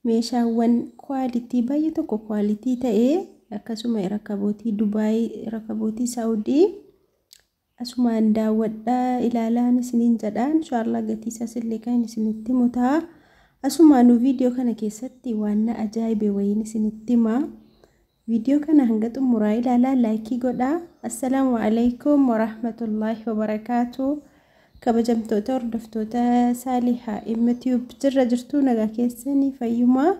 Meeshaawwan quality baay'ee tokko quality ta'ee, akkasuma rakabootii Dubaay, rakabootii Saawudii asumaan daawwadhaa, ilaalaan isiniin jedha. Inshaallah gatii isaas illee kan isinitti himu ta'a. Asumaanuu viidiyoo kana keessatti waan na ajaa'ibe wayiin isinitti hima. Viidiyoo kana hanga xumuraa ilaalaa, like godhaa. Assalaamu alaikum warahmatullaahi wabarakaatu. Kabajamtoota hordoftoota Saalihaa YouTube, jirra jirtuu? Nagaa keessanii? Fayyumaa?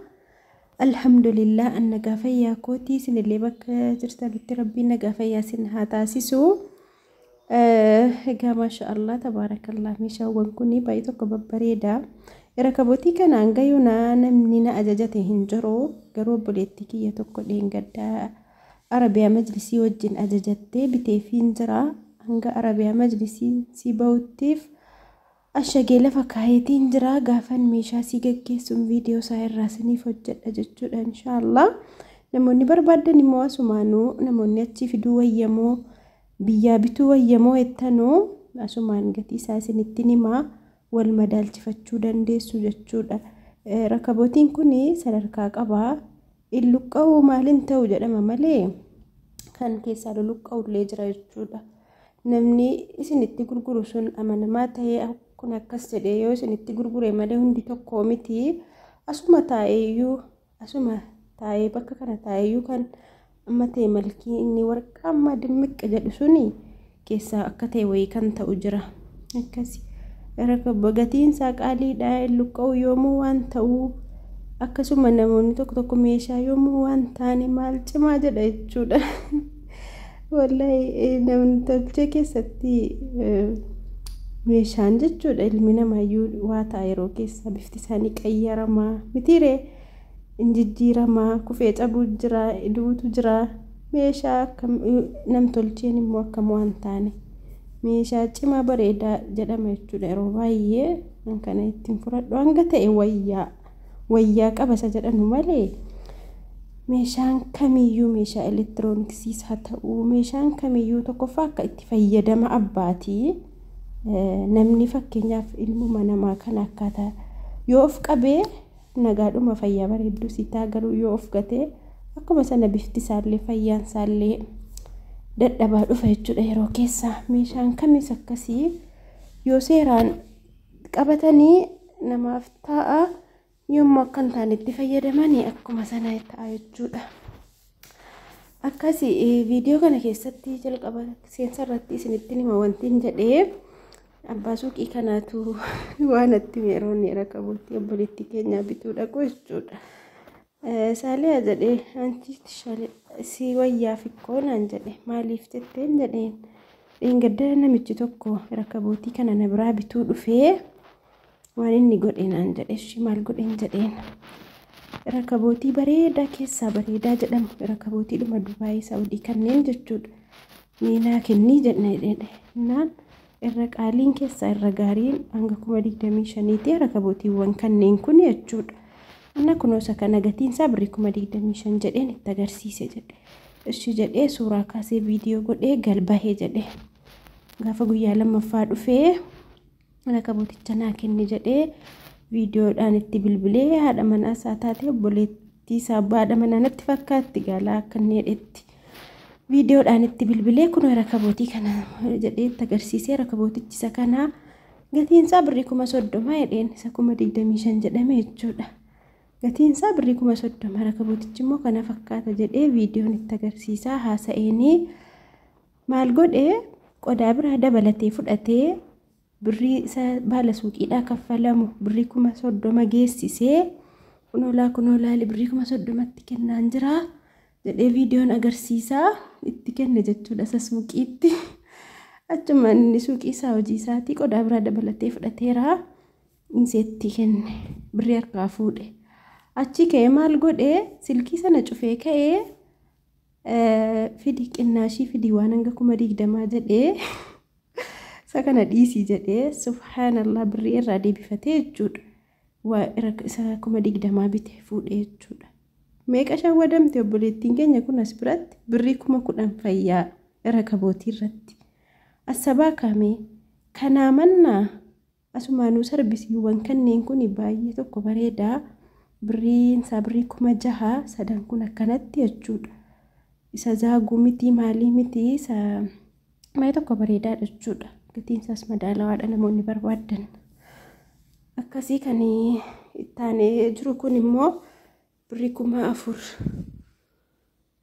Alhamdulillah, an nagaa fayyaa kootii. Isinillee bakka jirtanitti Rabbiin nagaa fayyaa isin haa taasisu. Egaa maasha Allah, tabaarakallah, meeshaawwan kun baay'ee tokko babbareeda. Rakabootii kana hanga yoonaa namni na ajajate hin jiru. Garuu obboleettii kiyya tokko dheengaddaa Arabiyaa majlisii wajjin ajajattee biteefiin jira. Hanga Arabiyaa majlisii si ba'uttiif ashagee lafa kaayetiin jira. Gaafan meeshaa si gaggeessuun viidiyoo isaa irraa isiniif hojjedha jechuudha inshaallah. Namoonni barbaadan immoo asumaanuu, namoonni achii fiduu wayyamoo, biyyaa bituu wayyamoo jettanuu, asumaan gatii isaa isinitti himaa, wal madaalchifachuu dandeessu jechuudha. Rakabootiin kun sadarkaa qabaa. Illuqqa'uu maaliin ta'u jedhama malee kan keessaa luluqqa'u illee jira jechuudha. Namni isinitti gurguru sun amanamaa ta'ee kun akkas jedhee yoo isinitti gurgure malee hundi tokko miti. Asuma taa'eeyyuu, asuma taa'ee, bakka kana taa'eeyyuu kan amma ta'e malkii inni warqaa amma dimmiqqa jedhu suni keessaa akka ta'e wayii kan ta'u jira. Akkasi. Gatiin isaa qaaliidha. Illuqqa'u yoomuu waan ta'uu, akkasuma namoonni tokko tokko meeshaa yoomuu waan taane maal cimaa jedha jechuudha. Wallahi namni tolchee keessatti meeshaan jechuudha, ilmi namaayyuu waa ta'a, yeroo keessa bifti isaanii qayyaramaa mitiiree, hin jijjiiramaa, kufee cabuu jira, duutu jira. Meeshaa akkam namtolcheen immoo akkam waan taane meeshaa cimaa bareedaa jedhama jechuudha. Yeroo baay'ee kana ittiin fudhadhu hanga ta'e wayyaa wayyaa qaba isa jedhanu malee, meeshaan kamiyyuu, meeshaa elektirooniksiis haa ta'uu, meeshaan kamiyyuu tokkoffaa akka itti fayyadama abbaatii. Namni fakkeenyaaf ilmuma namaa kana akkaataa yoo of qabee nagaadhuma fayyaa bareedduu si ta'a, garuu yoo of gatee akkuma sana bifti isaallee fayyaan isaallee dadhabaa dhufa jechuudha yeroo keessaa. Meeshaan kamis akkasii yoo seeraan qabatanii namaaf ta'a, yommuu akka hin taane itti fayyadamanii akkuma sana ta'a jechuudha. Akkasi viidiyoo kana keessatti jalqaba seensa irratti isinitti hima wanti hin jedhee, abbaa suuqii kanaatu waan itti yeroo inni rakabuutti obboleettii keenyaa bituu dhaqu jechuudha. Saaliyaa jedhee, anchi si wayyaaf ikkoo naan jedhe. Maaliif jetteen jedheen. Dheengadda namichi tokko rakabootii kana na biraa bituu dhufee waan inni godhe naan jedhe. Ishii maal godheen jedheen. Rakabootii bareedaa keessaa bareedaa jedhamu, rakabootiidhuma Dubaayii, Saawudii kanneen jechuudha. Mee naa kennii jedhe. Naan irra qaaliin keessaa irra gaariin hanga 25,000ti rakabootiiwwan kanneen kun jechuudha. Anna kunuunsa kana gatiin isaa birrii 25,000 jedheen itti agarsiise jedhe. Ishi jedhee suuraa kaasee viidiyoo godhee galbahee jedhe. Gaafa guyyaa lammaffaa dhufee rakabooticha naa kenne jedhee viidiyoodhaan itti bilbilee, haadha manaa isaa taate, obboleettii isaa haadha manaa natti fakkaatti gaalaa akka inni jedhetti. Viidiyoodhaan itti bilbilee kun rakabootii kana jedhee itti agarsiisee, rakabootichi isa kanaa gatiin isaa birrii 30,000 jedheen, isa 25,000 jedhame jechuudha. Gatiin isaa birrii 30,000, rakabootichi immoo kana fakkaata jedhee viidiyoon itti agarsiisaa haasa'eenii maal godhee, qodaa biraa dabalatee fudhatee, birrii isa baala suuqiidhaa kaffalamu birrii 30,000 geessisee, kunoolaa kunoolaali birrii 30,000tti kennaan jira jedhee viidiyoon agarsiisaa itti kenne jechuudha isa suuqiitti. Achuma inni suuqii isaa hojii isaatii qodaa biraa dabalatee fudhateera. Inseetti kenne, birrii harkaa fuudhe. Achi ka'ee maal godhee, silkii sana cufee ka'ee, fidi qinnaashii fidi waan hanga 20,000 jedhee, isa kana dhiisii jedhee, subhaanallah, birrii irraa deebifatee jechuudha. Waa isa 20,000 bite fuudhee jechuudha. Meeqa shawwadamte obboleettiin keenya kun as biratti? Birrii 10,000 fayyaa rakabootii irratti. Asabaa kaamee kanaa mannaa asumaanuu sarbisiiwwan kanneen kun baay'ee tokko bareedaa. Birriin isaa birrii 6000 sadan kun akkanatti jechuudha. Isa zaaguu miti maalii miti isa baay'ee tokko bareedaadha jechuudha. Gatiin isaas madaalawaadha namoonni barbaadan. Akkasii kan ittaanee jiru kun immoo birrii 4000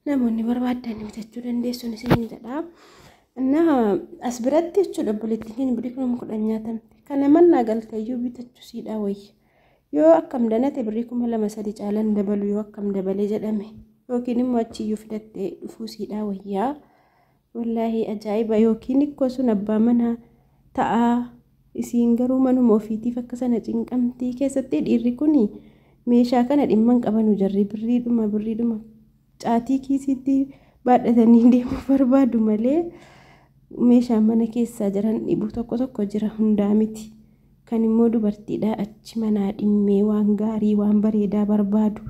namoonni barbaadan bitachuu dandeessuun isiniin jedha. Innaa as biratti jechuudha obboleettiin keenya birrii 10,000 nyaatamte. Kana mannaa galteeyyuu bitachuu siidhaa wayya. Yoo akkam danate birrii 2,000-3,000 caalan dabalu yoo akkam dabalee jedhame yookiin immoo achiyyuu fidattee dhufuu siidhaa wayyaa. Wallaahi ajaa'iba yookiin ikkoo sun abbaa manaa ta'aa isiin garuu manuma ofiitiif akka sana cinqamtii keessatti dhiirri kun meeshaa kana dhimma hin qabanu jarri birriidhuma caatii kiisiitti baadhatanii deemuu barbaadu malee meeshaa mana keessaa jiran dhibu tokko tokko jira hundaa miti. Kan immoo dubartiidha achi manaa dhimmee waan gaarii waan bareedaa barbaadu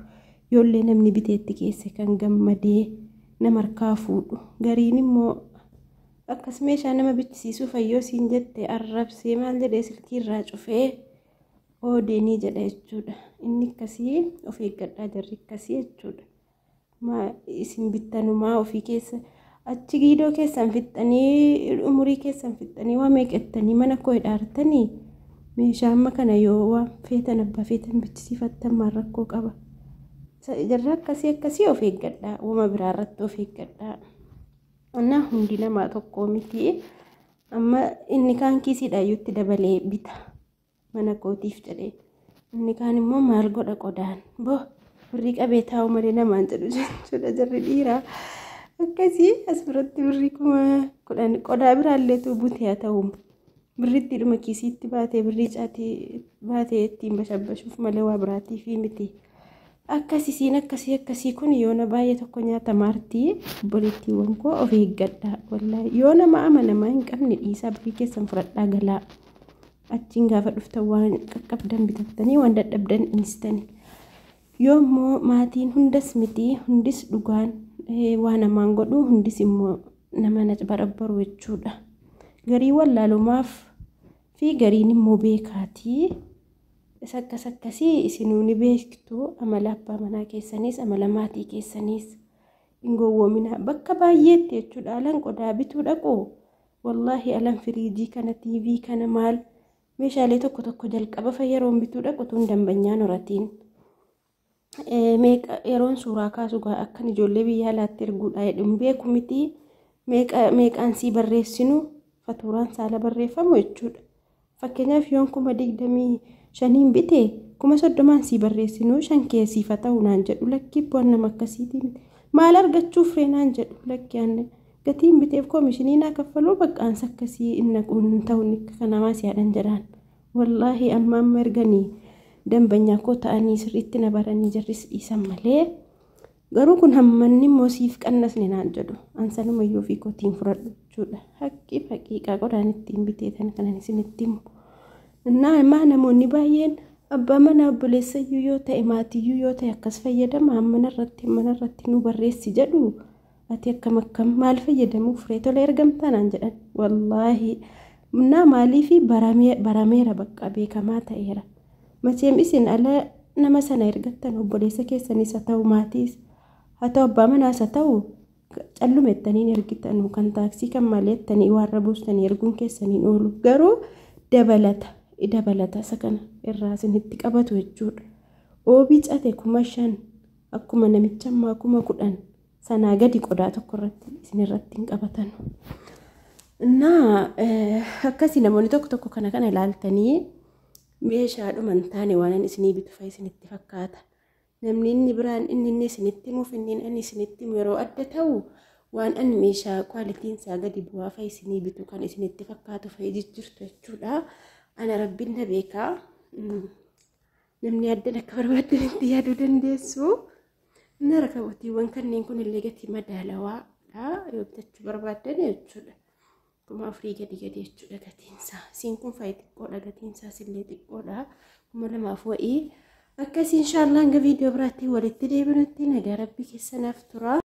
yoollee namni biteetti keesse kan gammadee nama harkaa fuudhu. Gariin immoo akkas meeshaa nama bichisiisuu fayyoo siin jette arrabsee maal jedhee silkii irraa cufee oodeenii jedha jechuudha. Inni akkasii of eeggadhaa jarri akkasii jechuudha. Isin bittanumaa ofii keessa achi giidoo keessan fixxanii umurii keessan fixxanii waa meeqattanii mana koo hidhaartanii meeshaa amma kana yoo waan feetan abbaa feetan bichisiifattan maal rakkoo qaba. Jarri akkasii akkasii of eeggadhaa uuma biraa irratti of eeggadhaa. Innaa hundi namaa tokko miti. Amma inni kaan kiisiidhaayyuutti dabalee bita mana kootiif jedhee. Inni kaan immoo maal godha qodaan boo birrii qabee taa'u malee namaan jedhu jechuudha jarri dhiiraa. Akkasii as biratti birrii 10,000 qodaa biraalleetu butee haa ta'u. Birriitti dhuma kiisiitti baatee birrii caatii baatee ittiin bashabbashuuf malee waa biraatiif miti. Akkasisiin akkasii akkasii kun yoona baay'ee tokko nyaata maartii obboleettiiwwan koo of eeggadhaa wallaahi yoo nama amanamaa hin qabne dhiisaa birrii keessan fudhadhaa galaa. Achiin gaafa dhuftan waan qaqqabdan bitattanii waan dadhabdan dhiistanii. Yoo immoo maatiin hundas miti hundis dhugaan waan namaan godhu hundis immoo nama na barabbaru jechuudha. Garii wallaalumaaf fi gariin immoo beekaatii. Isa akkas akkasii isinuu ni beektu amala abbaa manaa keessaniis amala maatii keessaniis hin gowwoominaa bakka baay'eetti jechuudha. Alan qodaa bituu dhaqu wallaahi alan firiijii kana tiivii kana maal meeshaalee tokko tokko jalqaba yeroon bituu dhaqu tun dambanyaan horatiin. Meeqa yeroon suuraa kaasu akkan ijoollee biyya alaatti erguudha jedhu beeku miti meeqaan sii barreessinu fatuuraan saala barreeffamu jechuudha. Fakkeenyaaf yoon 25,000 bite 30,000 sii barreessinu 5 keessiif haa ta'u naan jedhu lakkii bu'aan nama akkasiitiin maal argachuuf ree naan jedhu lakkii aanne gatiin biteef koomishinii naa kaffaluu baqqaansa akkasii inni kun ta'uun kanamaa si'aadhaan jedhaan. Wallaahi amma amma erganii dambanyaa koo ta'anii sirriitti na baranii jarris dhiisan malee garuu kun hammanni immoo siif qannasne naan jedhu ansanumayyuu ofii kootiin fudhadhu jechuudha. Haqqii haqiiqaa qodaan ittiin biteetan kanan isinitti himu. Innaa ammaa namoonni baay'een abbaa manaa obboleessayyuu yoo ta'e maatiyyuu yoo ta'e akkas fayyadama hammana irratti nu barreessi jedhu ati akkam akkam maal fayyadamuuf ree tola ergamtaa naan jedhan wallaahi. Innaa maaliifi barameera bakka beekamaa ta'eera. Macheem isin ala nama sana ergattan obboleessa keessanis haa ta'u maatiis haa ta'u abbaa manaas haa ta'u callumettaniin ergitan kan taaksii kan maaleettanii warra buustanii erguun keessaniin oolu garuu dabalata isa kana irraa isinitti qabatu jechuudha. Oobii cate 5,000 akkuma namicha ammaa 10,000 sanaa gadi qodaa tokko irratti isinirratti hin qabatan. Innaa akkasii namoonni tokko tokko kana kana ilaaltanii meeshaadhuma hin taane waan ani isinii bitu fa'a isinitti fakkaata. Namni inni biraan inni inni isinitti himuuf inni ani isinitti himu yeroo adda ta'u waan ani meeshaa qualityn isaa gadi bu'aa fa'a isinii bitu kan isinitti fakkaatu fa'a jijjiirtu jechuudha. Ana rabbiin na beekaa. Namni addan akka barbaadanitti yaaduu dandeessu. Inni rakabotiiwwan kanneen kun illee gatii madaalawaadha yoo bitachuu barbaaddan jechuudha. 4,000 gadi gadi jechuudha gatiinsaa. Isiin kun fa'i xiqqoodha gatiinsaas illee xiqqoodha. 2,000 wa'ii. Akkasii inshaallah hanga viidiyoo biraatti walitti deebinutti nagaa rabbii keessanaaf tura.